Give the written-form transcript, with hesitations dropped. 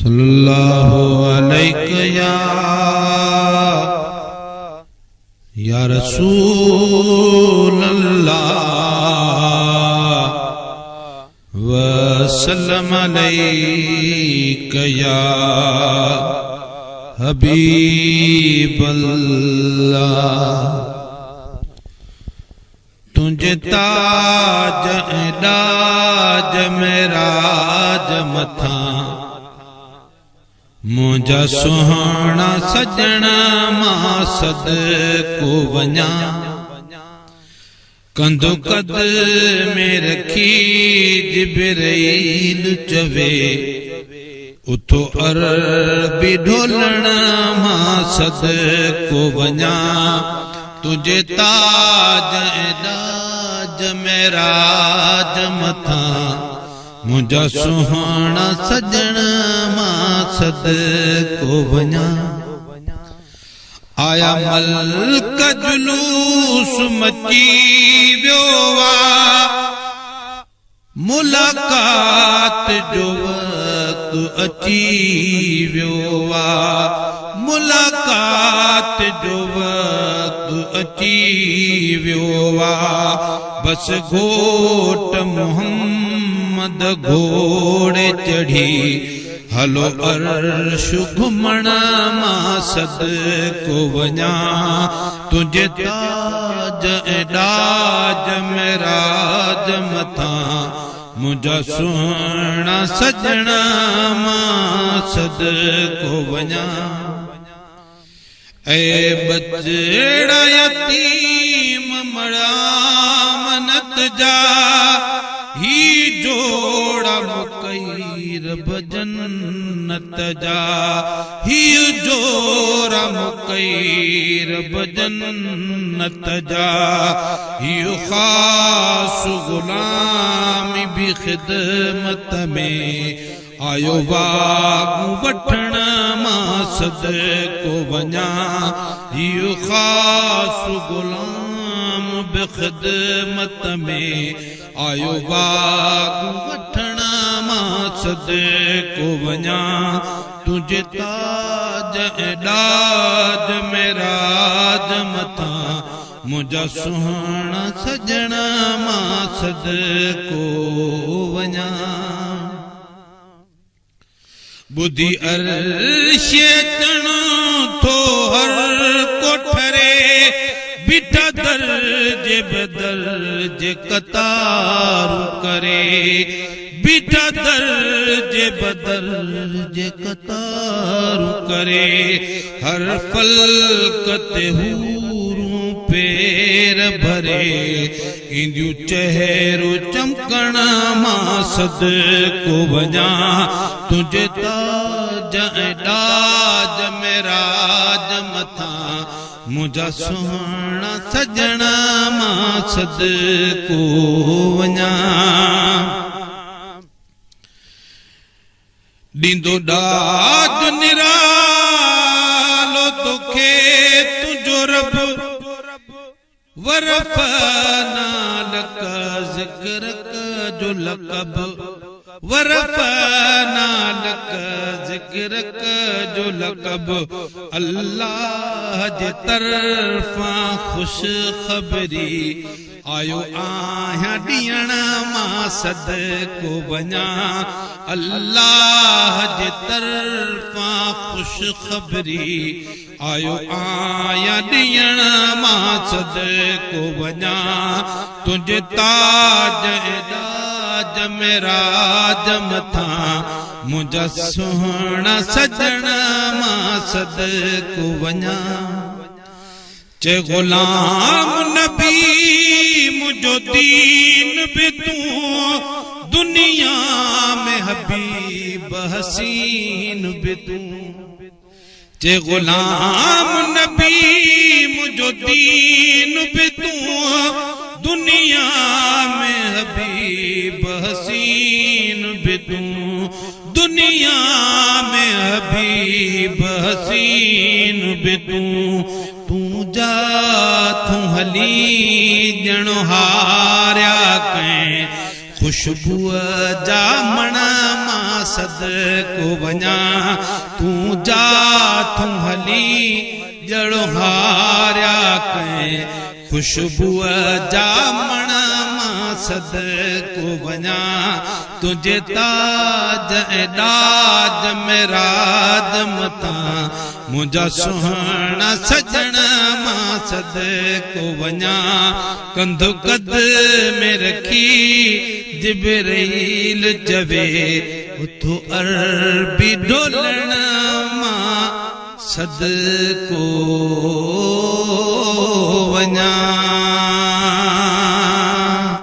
صلي الله عليڪ يا يا رسول الله وسلم عليڪ يا حبيب الله. تنهنجي تاج ۽ ڏاج معراج مٿان منهنجا سهڻا سڄڻ مان صدقو وڃان ڪنڌ قد ۾ رکي جبرئيل چوي اٿو عربي ڍولڻ مان صدقو وڃان تنهنجي تاج ۽ ڏاج معراج مٿان منهنجا سهڻا سڄڻ مان صدقو وڃان آيا ملڪ جلوس مچي ويو آ. ملاقات جو وقت اچي ويو آ ملاقات جو وقت اچي ويو آ بس گهوٽ محمد گهوڙي چڙهي هلو عرش گهمڻ مان صدقو وڃان تنهنجي تاج ۽ ڏاج معراج مٿان منهنجا سهڻا سڄڻ مان صدقو وڃان اي ٻچڙا يتيم مڙا منت جا هي جوڙا مڪير بجنت جا هي جوڙا مڪير بجنت جا هي خاص غلام به خدمت ۾ آيو واڳون وٺڻ مان صدقو وڃان هي خاص غلام به خدمت ۾ آيو واڳون وٺڻ مان صدقو وڃان تنهنجي تاج ۽ ڏاج معراج مٿان منهنجا سهڻا سڄڻ مان صدقو وڃان. ٻڌي عرش اچڻ ٿو هر ڪو ٺري، بيٺا درجي بدرجي قطارون ڪري، بيٺا درجي بدرجي قطارون ڪري، هر فلڪ تي حورون پير ڀري اينديون چهرو چمڪڻ مان صدقو وڃان تنهنجي تاج ۽ ڏاج معراج مٿان منهنجا سهڻا سڄڻ مان صدقو وڃان. ڏيندو ڏاج نرالو توکي تنهنجو رب ورفعنا لک ذڪرک جو لقب ورفعنا لک ذڪرک جو لقب الله جي طرفان خوشخبري آيو آهيان ڏيڻ مان صدقو وڃان الله جي طرفان خوشخبري آيو آهيان ڏيڻ مان صدقو وڃان تنهنجي تاج ۽ ڏاج معراج مٿان منهنجا سهڻا سڄڻ مان صدقو وڃان. چي غلام نبي منهنجو دين به تون دنيا ۾ حبيب حسين به تون چي غلام نبي منهنجو دين به تون دنيا ۾ حبيب حسين به تون دنيا ۾ حبيب حسين به تون، تون جا ٿون هلي ڄڻ هاريا ڪنهن خوشبوء جا مڻ مان مان صدقو وڃان. تون جاٿون هلي ڄڻ هاريا ڪنهن خوشبوء جا مڻ مان صدقو وڃان. تنهنجي تاج ۽ ڏاج ۾ راڄ متان منهنجا سهڻا سڄڻ مان صدقو وڃان. ڪنڌ قد ۾ رکي جبرئيل چوي اٿو عربي ڍولڻ مان صدقو وڃان.